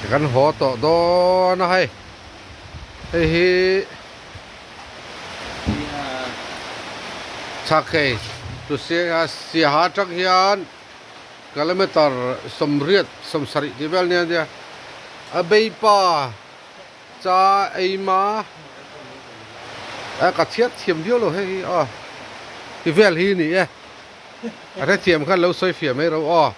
Kan haw tawh dawn a hei. Hei hi Chhakei chu Siaha atang hian kilometer sawmriat sawmsarih tih vel nia nia a beipa cha eima a ka chhiat thiam viau lo hei hi aw ti vel hi ni e a hrethiam khan lo sawi fiah mai ro aw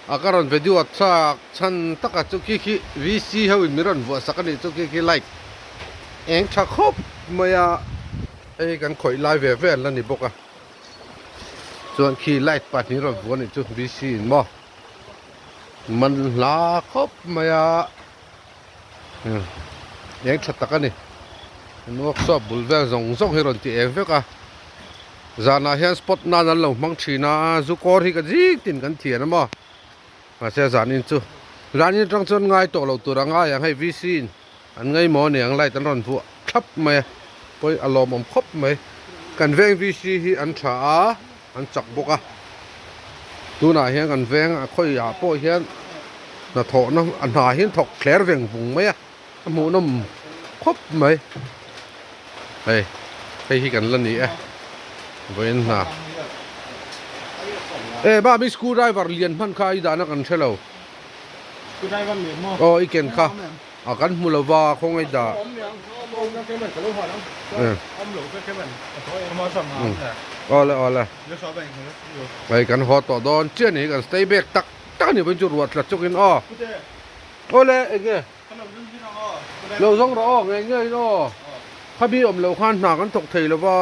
a ka rawn video a chak chhan taka chu khi khi VC ho in min rawn vuah sak a nih chu khi khi light eng tha khawp mai a hei kan khawih lai ve ve an la ni bawk a. Chuan khi light pahnih rawn vuah anih chu VC in maw man hla khawp mai a eng tha tak a ni an workshop bul vel zawng zawng hi rawn ti eng vek a zanah hian spot nan an lo hmang thin a zu kawr hi ka zing tin kan thian a maw mahse zanin chu zanin atang chuan ngai tawh loh tur a ngai ang hei VC in. An ngaihmawh a ni ang light an rawn vuah thlap mai a pawi a lawmawm khawp mai kan veng VC hi an tha a an chak bawk a tunah hian kan veng a khawiah pawh hian hnathawhna a hna hi an thawk thler veng vung mai a a hmuhnawm khawp mai hei hei hi kan la ni e vawiin hna e mami screw driver lian hman kha i dahna kan hre lo. Aw i ken kha a kan hmu lo va khawngaih dah. Awle awle hei kan haw tawh dawn chiah ni kan stay back tak tak ani pawhin chu ruah tla chawkin aw awle enge lo zawng rawh aw ngei ngeiin aw khabi awm loh khan hna kan thawk thei lo va.